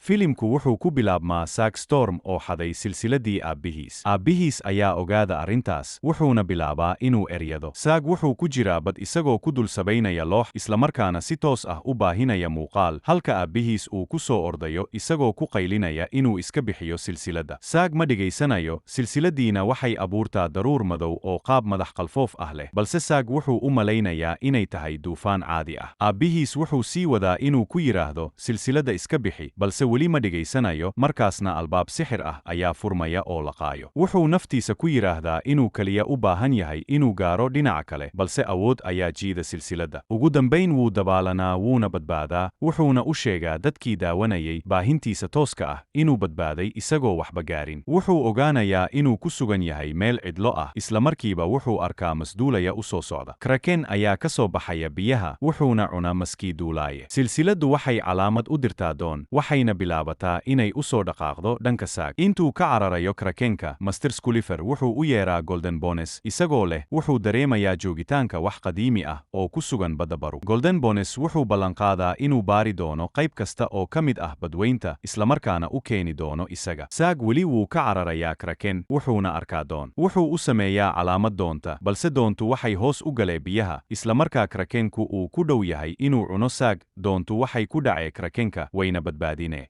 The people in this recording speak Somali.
Filimku wuxuu ku bilaabmaa Zak Storm oo xaday silsiladii aabbihiis. Aabbihiis ayaa ogaada arrintaas, wuxuuna bilaabaa inuu eryado. Zak wuxuu ku jiraa bad isagoo ku dul sabaynaya loox, islamarkaana si toos ah u baahinaya muuqaal, halka aabbihiis uu ku soo ordayo isagoo ku qaylinaya inuu iska bixiyo silsiladda. Zak ma dhegaysanayo, silsiladiina waxay abuurtaa daruur madow oo qaab madax qalfoof ah leh, balse Zak wuxuu u malaynayaa inay tahay duufaan caadi ah. Aabbihiis wuxuu sii wadaa inuu ku yidhaahdo silsiladda iska bixi, balse weli ma dhegaysanayo. Markaasna albaab sixir ah ayaa furmaya oo laqaayo. Wuxuu naftiisa ku yidhaahdaa inuu kaliya u baahan yahay inuu gaaro dhinaca kale, balse awood ayaa jiida silsiladda. Ugu dambayn wuu dabaalanaa, wuuna badbaadaa, wuxuuna u sheegaa dadkii daawanayay baahintiisa tooska ah inuu badbaaday isagoo waxba gaarin. Wuxuu ogaanayaa inuu ku sugan yahay meel cidlo ah. Islamarkiiba wuxuu arkaa masduulaya u soo socda. Kraken ayaa ka soo baxaya biyaha, wuxuuna cuna maskii duulaaye. Silsiladdu waxay calaamad u dirtaa doon, waxayna bilaabataa inay u soo dhaqaaqdo dhanka Zak. Intuu ka cararayo krakenka, Master Skullifer wuxuu u yeeraa Golden Bones isagoo leh wuxuu dareemayaa joogitaanka wax qadiimi ah oo ku sugan badda baru. Golden Bones wuxuu ballanqaadaa inuu baari doono qayb kasta oo ka mid ah badweynta, islamarkaana u keeni doono isaga. Zak weli wuu ka cararayaa kraken, wuxuuna arkaa doon. Wuxuu u sameeyaa calaamad doonta, balse doontu waxay hoos u galee biyaha, islamarkaa krakenku uu ku dhow yahay inuu cuno Zak. Doontu waxay ku dhacee krakenka, wayna badbaadinee.